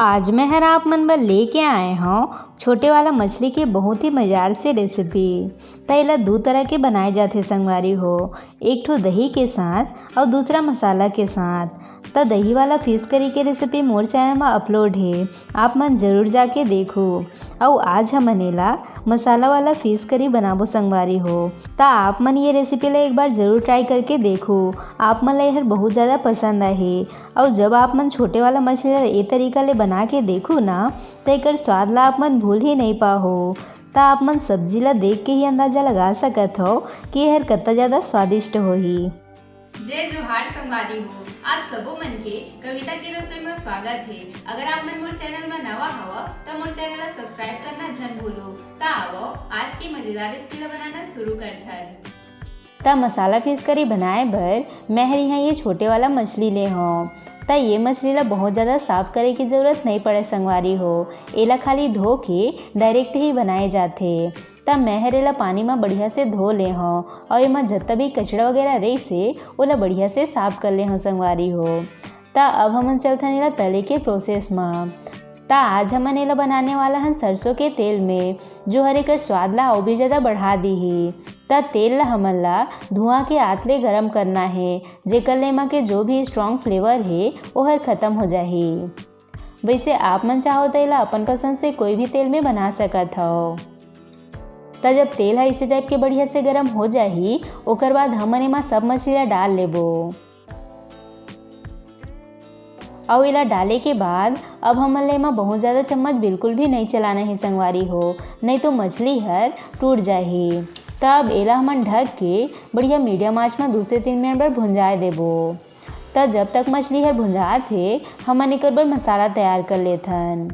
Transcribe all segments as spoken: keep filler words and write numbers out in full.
आज मैं हर आप मन बर लेके आए हौं छोटे वाला मछली के बहुत ही मजेदार से रेसिपी। त एला दू तरह के बनाए जाथे संगवारी हो, एक ठो दही के साथ अउ दूसरा मसाला के साथ। त दही वाला फिश करी के रेसिपी मोर चैनल म अपलोड हे, आप मन जरूर जाके देखो। अउ आज हमन एला मसाला वाला फिश करी बनाबो संगवारी हो। त आप मन ये रेसिपी ला एक बार जरूर ट्राई करके देखो, आप मन ला एहर बहुत ज़्यादा पसंद आही। अउ जब आप मन छोटे वाला मछली ला ए तरीका ले बना के देखो ना, त एकर स्वाद ला आप मन भूल ही नहीं पाहो। त आप मन सब्जी ला देख के ही अंदाजा लगा सकत हो कि एहर कत्ता ज़्यादा स्वादिष्ट होही। जय जोहार संगवारी हो, आप सबो मन के कविता के रसोई में स्वागत हे। अगर आप मन मोर चैनल में नवा हव, त मोर चैनल ला सब्सक्राइब करना झन भूलो। त आवो, आज के मजेदार रेसिपी ला बनाना शुरू करथन। त मसाला फिश करी बनाए बर मैं हर इहाँ ये छोटे वाला मछली ले हौं। त ये मछली ला बहुत ज़्यादा साफ करे के जरूरत नहीं पड़े संगवारी हो, एला खाली धो के डायरेक्ट ही बनाए जाथे। त मैं हर एला पानी म बढ़िया से धो ले हौं अउ एमा जत्ता भी कचरा वगैरह रहिस हे, ओला बढ़िया से साफ कर ले हौं संगवारी हो। त अब हमन चलथन एला तले के प्रोसेस म। त आज हमन एला बनाने वाला हन सरसों के तेल में, जो हर एकर स्वाद ला अउ भी ज़्यादा बढ़ा दीही। त तेल ला हमन ला धुआं के आत ले गरम करना हे, जेकर ले एमा के जो भी स्ट्रॉन्ग फ्लेवर हे, ओहर खत्म हो जाही। वैसे आप मन चाहो त एला अपन पसंद से कोई भी तेल में बना सकत हव। त जब तेल ह इसी टाइप के बढ़िया से गरम हो जाही, ओकर बाद हमन एमा सब मछली ला डाल लेबो। अउ एला डाले के बाद अब हमन ला एमा बहुत ज़्यादा चम्मच बिल्कुल भी नहीं चलाना हे संगवारी हो, नहीं तो मछली हर टूट जाही। त अब एला हमन ढक के बढ़िया मीडियम आंच म दू से तीन मिनट बर भुंजाए देबो। त जब तक मछली हर भुंजात हे, हमन एकर बर मसाला तैयार कर लेथन।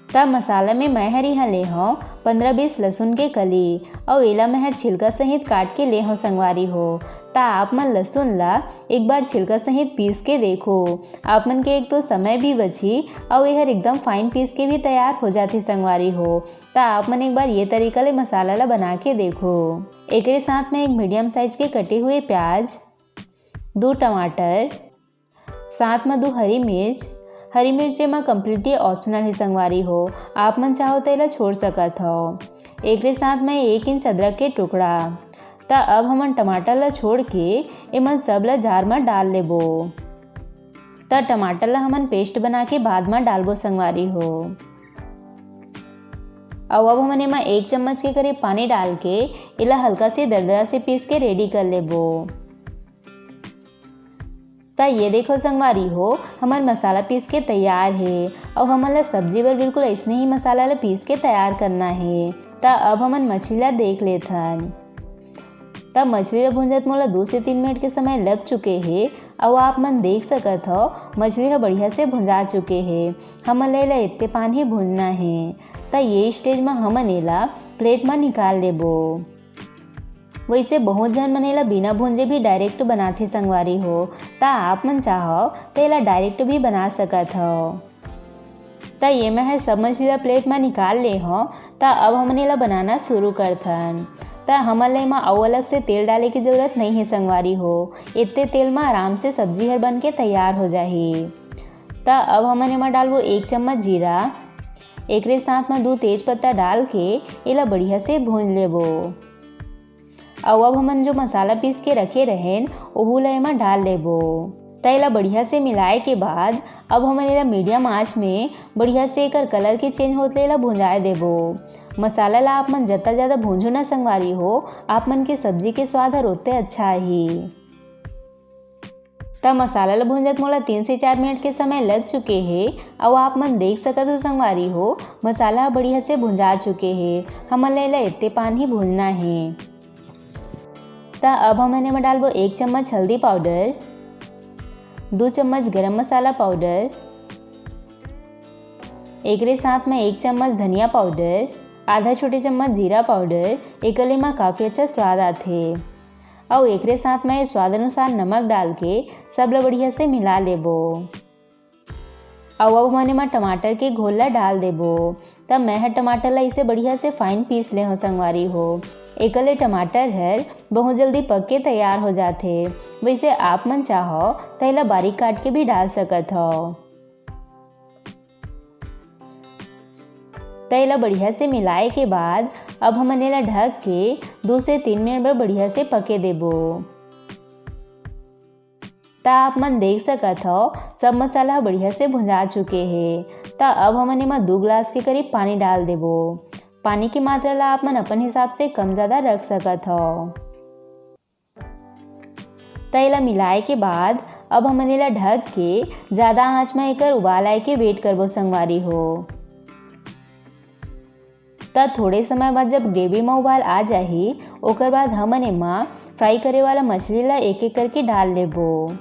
त मसाला में मैं हर इहाँ ले हौं पंद्रह बीस लहसुन के कली, अउ एला मैं हर छिलका सहित काट के ले हौं संगवारी हो। त आप मन लहसुन ला एक बार छिलका सहित पीस के देखो, आप मन के एक तो समय भी बची, अउ एहर एकदम फाइन पीस के भी तैयार हो जाथे संगवारी हो। त आप मन एक बार ये तरीका ले मसाला ला बना के देखो। एकरे साथ में एक मीडियम साइज के कटे हुए प्याज, दो टमाटर, साथ म दो हरी मिर्च। हरी मिर्च एमा कम्प्लीटली ऑप्शनल हे संगवारी हो, आप मन चाहो त एला छोड़ सकत हव। एकरे साथ म एक इंच अदरक के टुकड़ा। त अब हमन टमाटर ला छोड़ के एमन सब ला जार म डाल लेबो। त टमाटर ला हमन पेस्ट बना के बाद म डालबो संगवारी हो। अउ अब हमन एमा एक चम्मच के करीब पानी डाल के एला हल्का से दरदरा से पीस के रेडी कर लेबो। त ये देखो संगवारी हो, हमर मसाला पीस के तैयार हे। अउ हमन ला सब्जी बर बिल्कुल अइसने ही मसाला ला पीस के तैयार करना हे। त अब हमन मछली ला देख लेथन। त मछली ला भूंजत मोला दो से तीन मिनट के समय लग चुके हे। अउ आप मन देख सकत हव, मछली ह बढ़िया से भुंजा चुके हे। हमन ला एला एत्ते पान ही भूंजना हे। त ये स्टेज म हमन एला प्लेट म निकाल लेबो। वइसे बहुत झन मन एला बिना भूंजे भी डायरेक्ट बनाथे संगवारी हो, त आप मन चाहव त एला डायरेक्ट भी बना सकत हव। त ये मैं ह सब मछली ला प्लेट म निकाल ले हव। त अब हमन एला बनाना शुरू करथन। त हमन ला एमा अउ अलग से तेल डाले के जरूरत नइ हे संगवारी हो, एत्ते तेल म आराम से सब्जी हर बन के तैयार हो जाही। त अब हमन एमा डालबो एक चम्मच जीरा, एकरे साथ म दू तेज पत्ता डाल के एला बढ़िया से भूंज लेबो। अउ अब हमन जो मसाला पीस के रखे रहेन, ओहू ला एमा डाल लेबो। त एला बढ़िया से मिलाए के बाद अब हमन एला मीडियम आंच में बढ़िया से एकर कलर के चेंज होत ले एला भुंजाए देबो। मसाला ला आप मन जत्ता ज़्यादा भूंजो ना संगवारी हो, आप मन के सब्जी के स्वाद हर ओत्ते अच्छा आही। त मसाला ला भूंजत मोला तीन से चार मिनट के समय लग चुके हे। अउ आप मन देख सकत हो संगवारी हो, मसाला ह बढ़िया से भुंजा चुके हे। हमन ला एला एत्ते पान ही भूंजना हे। त अब हमन एमा डालबो एक चम्मच हल्दी पाउडर, दो चम्मच गरम मसाला पाउडर, एकरे साथ में एक चम्मच धनिया पाउडर, आधा छोटे चम्मच जीरा पाउडर। एकर ले एमा काफ़ी अच्छा स्वाद आथे। अउ एकरे साथ में स्वाद अनुसार नमक डाल के सब ला बढ़िया से मिला लेबो। अउ अब हमन एमा टमाटर के घोल ला डाल देबो। त मैं ह टमाटर ला इसे बढ़िया से फाइन पीस ले हव संगवारी हो। एकर ले टमाटर हर बहुत जल्दी पक के तैयार हो जाथे। वैसे आप मन चाहो त एला बारीक काट के भी डाल सकत हव। त एला बढ़िया से मिलाए के बाद अब हमन एला ढक के दो से तीन मिनट बर बढ़िया से पके देबो। त आप मन देख सकत हव, सब मसाला ह बढ़िया से भुंजा चुके हे। त अब हमन एमा दू गिलास के करीब पानी डाल देबो। पानी के मात्रा ला आप मन अपन हिसाब से कम ज्यादा रख सकत हव। त एला मिलाए के बाद अब हमन एला ढक के ज्यादा आंच म एकर उबाल आए के वेट करबो संगवारी हो। त थोड़े समय बाद जब ग्रेवी म उबाल आ जाही, ओकर बाद हमन एमा फ्राई करे वाला मछली ला एक एक करके डाल लेबो।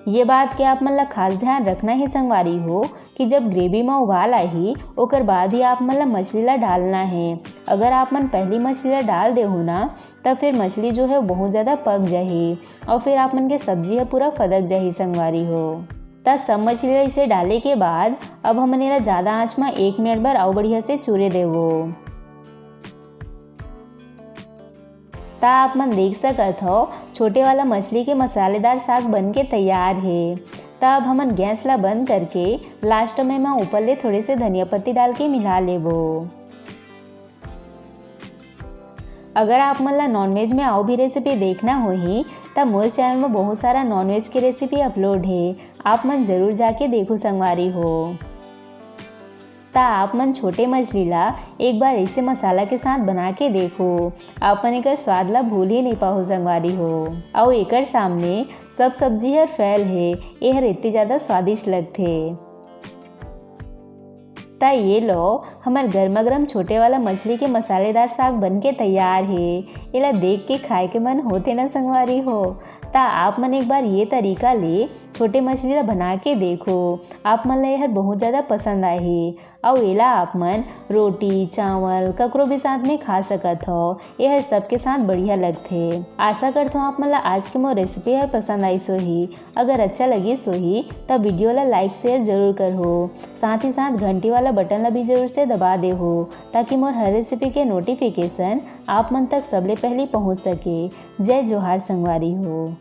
ये बात के आप मन ला खास ध्यान रखना हे संगवारी हो कि जब ग्रेवी म उबाल आही, ओकर बाद ही आप मन ला मछली ला डालना हे। अगर आप मन पहली मछली ला डाल देहू ना, त फिर मछली जो है बहुत ज्यादा पक जाही और फिर आप मन के सब्जी ह पूरा फदक जाही संगवारी हो। त सब मछली ला इसे डाले के बाद अब हमन एला ज्यादा आंच म एक मिनट बर अउ बढ़िया से चूरे देबो। त आप मन देख सकत हव, छोटे वाला मछली के मसालेदार साग बन के तैयार हे। त अब हमन गैस ला बंद करके लास्ट में एमा ऊपर ले थोड़े से धनिया पत्ती डाल के मिला लेबो। अगर आप मन ला नॉनवेज में अउ भी रेसिपी देखना होही, त मोर चैनल में बहुत सारा नॉनवेज के रेसिपी अपलोड हे, आप मन जरूर जाके देखो संगवारी हो। त आप मन छोटे मछली ला एक बार ऐसे मसाला के साथ बना के देखो, आप मन एकर स्वाद ला भूल ही नहीं पाहू संगवारी हो। अउ एकर सामने सब सब्जी हर फेल हे, एहर इतनी ज्यादा स्वादिष्ट लगथे। त ये लो, हमर गर्मा गर्म छोटे वाला मछली के मसालेदार साग बन के तैयार हे। एला देख के खाए के मन होथे ना संगवारी हो। त आप मन एक बार ये तरीका ले छोटे मछली ला बना के देखो, आप मन ला एहर बहुत ज्यादा पसंद आही। अउ एला आप मन रोटी, चावल, ककरो भी साथ में खा सकत हव। एहर सबके साथ बढ़िया लगथे। आशा करथव आप मन ला आज के मोर रेसिपी हर पसंद आइस होही। अगर अच्छा लगिस होही, त वीडियो ला लाइक, शेयर जरूर करहो। साथ ही साथ घंटी वाला बटन ला भी जरूर से दबा देहो, ताकि मोर हर रेसिपी के नोटिफिकेशन आप मन तक सबले पहली पहुंच सके। जय जोहार संगवारी हो।